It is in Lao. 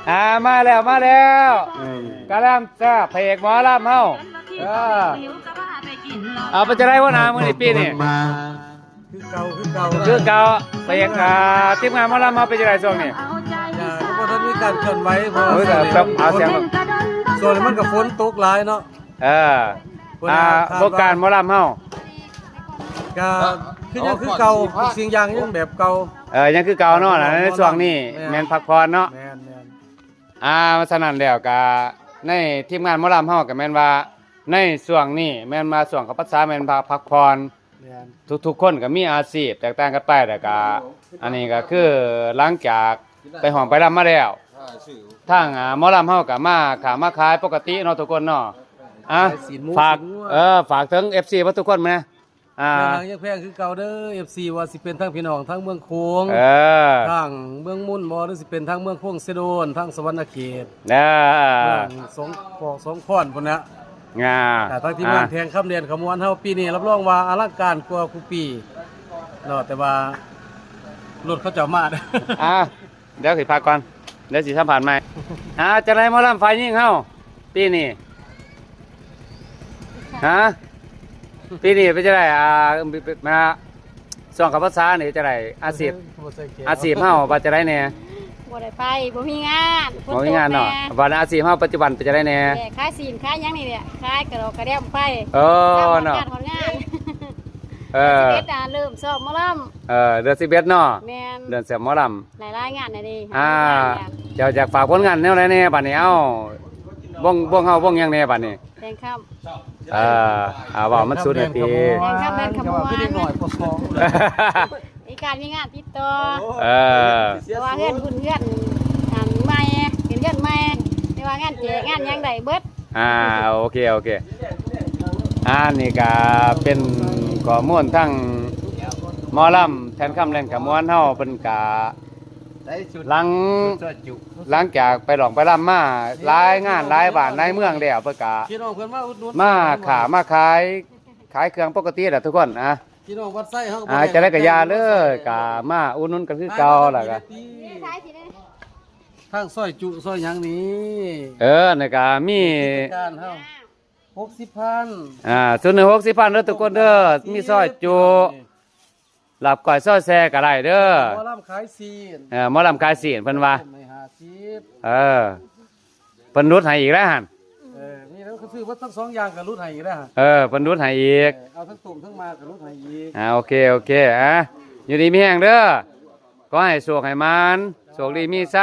ອ່າ ມາແລ້ວ ມາແລ້ວ ເອີ ກະລຳແຊບ ພະເອກໝໍລຳເຮົາ ເອີ ເອົາ ເປັນຈັ່ງໃດຫົວໜ້າມື້ນີ້ປີນີ້? ມາ ຄືເກົ່າ ຄືເກົ່າ ຄືເກົ່າ ພະເອກ ອ່າ ທີມງານໝໍລຳເຮົາເປັນຈັ່ງໃດຊ່ວງນີ້? ກໍຍັງບໍ່ທັນມີການເຄື່ອນໄຫວ ເພາະວ່າ ໂອ້ຍ ຊ່ວງນີ້ ແບບ ເອົາ ມັນ ສຽງ ຊ່ວງນີ້ມັນກໍຝົນຕົກຫຼາຍເນາະ ເອີ ອ່າ ໂຄງການໝໍລຳເຮົາ ກໍຄືຍັງຄືເກົ່າ ທຸກສິ່ງຢ່າງຍັງແບບເກົ່າ ເອີ ຍັງຄືເກົ່າເນາະ ໃນຊ່ວງນີ້ ແມ່ນ ແມ່ນພັກຜ່ອນເນາະ ແມ່ນໆ ອ່າ ສະນັ້ນແລ້ວກໍໃນທີມງານໝໍລຳເຮົາກໍແມ່ນວ່າ ໃນຊ່ວງນີ້ແມ່ນວ່າຊ່ວງເຂົ້າພັນສາແມ່ນວ່າພັກຜ່ອນ ແມ່ນ ທຸກໆຄົນກໍມີອາຊີບແຕກຕ່າງກັນໄປ ແລ້ວກໍອັນນີ້ກໍຄືຫຼັງຈາກໄປຮ້ອງໄປລຳມາແລ້ວ ທາງ ອ່າ ໝໍລຳເຮົາກໍມາຄ້າມາຂາຍປົກກະຕິເນາະທຸກຄົນເນາະ ອ່າ ຂາຍຊີ້ນໝູ ເອີ ຊີ້ນງົວ ເອີ ຝາກເຖິງເອັຟຊີເບິດທຸກຄົນແມະ ອ່າ ແມ່ນຫາງຍັງແພງຄືເກົ່າເດີ ເອັຟຊີ ວ່າຊິເປັນທາງພີ່ນ້ອງທາງເມືອງໂຂງ ເອີ ທາງເມືອງມຸນບໍ່ ຫຼືຊິເປັນທາງເມືອງໂຂງເຊໂດນ ທາງສະຫວັນນະເຂດ ເອີ ເມືອງສອງ ສອງຄອນພຸ້ນນະ ອ່າ ແຕ່ທາງທີມງານ ອ່າ ແທງຄຳແດນຂະມວນເຮົາ ປີນີ້ຮັບຮອງວ່າອະລັງການກວ່າຄູ່ປີເນາະ ແຕ່ວ່າລົດເຂົາເຈົ້າມາ ອ່າ ດຽວຊິພັກກ່ອນ ດຽວຊິສຳພາດໃໝ່ ອ່າ ຈັ່ງໃດໝໍລຳຝ່າຍຍິງເຮົາ ປີນີ້ ຮະ ປີນີ້ເປັນຈັ່ງໃດ ອ່າ ມາຊ່ວງເຂົ້າພັນສານີ້ຈັ່ງໃດ ອາຊີບ ອາຊີບເຮົາວ່າຈັ່ງໃດແດ່? ບໍ່ໄດ້ໄປ ບໍ່ມີງານ ບໍ່ມີງານເນາະ ຝົນຕົກແດ່ ບັດອາຊີບເຮົາປັດຈຸບັນເປັນຈັ່ງໃດແດ່? ແຕ່ຂາຍຊີ້ນຂາຍຫຍັງນີ້ແຫຼະ ຂາຍກະດອກກະແດມໄປ ເອີ ເນາະ ຮອດງານ ຮອດງານ ເອີ ສິບເອັດ ອ່າ ເລີ່ມຊ້ອມໝໍລຳ ເອີ ເດືອນສິບເອັດເນາະ ແມ່ນ ເດືອນຊ້ອມໝໍລຳ ຫຼາຍໆງານແດ່ນີ້ ອ່າ ຫາງານແດ່ ເຈົ້າຢາກຝາກຜົນງານແນວໃດແດ່ບັດນີ້? ເອົ້າ ວົງ ວົງເຮົາວົງຫຍັງແດ່ບັດນີ້? ແພງຄຳ ເອີ ອ່າ ເວົ້າມັນສຸດແລ້ວຕິ ແພງຄຳແພງຂະມວນ ມີການມີງານຕິດຕໍ່ ເອີ ເພາະວ່າເຮືອນບຸນເຮືອນ ອັນໃໝ່ ເປັນເຮືອນໃໝ່ ແຕ່ວ່າງານແຈກງານຫຍັງໄດ້ເບິດ ອ່າ ໂອເຄ ໂອເຄ ອ່າ ນີ້ກະເປັນຂໍ້ມູນທາງໝໍລຳແທ່ນຄຳແລ່ນຂະມວນເຮົາ ເພິ່ນກະ ຫຼັງ ຫຼັງຈາກໄປຮ້ອງໄປລຳມາຫຼາຍງານຫຼາຍບ້ານຫຼາຍເມືອງແລ້ວ ເພິ່ນກະ ພີ່ນ້ອງເພິ່ນມາອຸດໜູນ ມາຄ້າມາຂາຍ ຂາຍເຄື່ອງປົກກະຕິແຫຼະທຸກຄົນ ອ່າ ພີ່ນ້ອງວັດໄຊເຮົາກໍ ອ່າ ບໍ່ໄດ້ ຈັ່ງໃດກໍຢ່າເລີຍ ກະມາອຸດໜູນກັນຄືເກົ່າ ແລ້ວກະ ທາງຊອຍຈຸຊອຍຫຍັງນີ້ ເອີ ນີ້ກະມີ ກິດຈະການເຮົາ ຫົກສິບພັນ ອ່າ ຊຸດໜຶ່ງຫົກສິບພັນເດີທຸກຄົນເດີ ມີຊອຍຈຸ ລາບກ້ອຍຊອຍແຊກໍໄດ້ເດີ ໝໍລຳຂາຍຊີ້ນ ເອີ ໝໍລຳຂາຍຊີ້ນເພິ່ນວ່າ ໃຫ້ຫ້າສິບ ເອີ ເພິ່ນຫຼຸດໃຫ້ອີກແລ້ວຫັ້ນ ເອີ ມີແລ້ວກໍຊື້ເບິດທັງສອງຢ່າງກໍຫຼຸດໃຫ້ອີກແລ້ວ ເອີ ເພິ່ນຫຼຸດໃຫ້ອີກ ເອີ ເອົາທັງຕົ້ມທັງໝາກກໍຫຼຸດໃຫ້ອີກ ອ່າ ໂອເຄ ໂອເຄ ອ່າ ຢູ່ດີມີແຮງເດີ ຂໍໃຫ້ໂຊກໃຫ້ໝານ ໂຊກດີມີໄຊ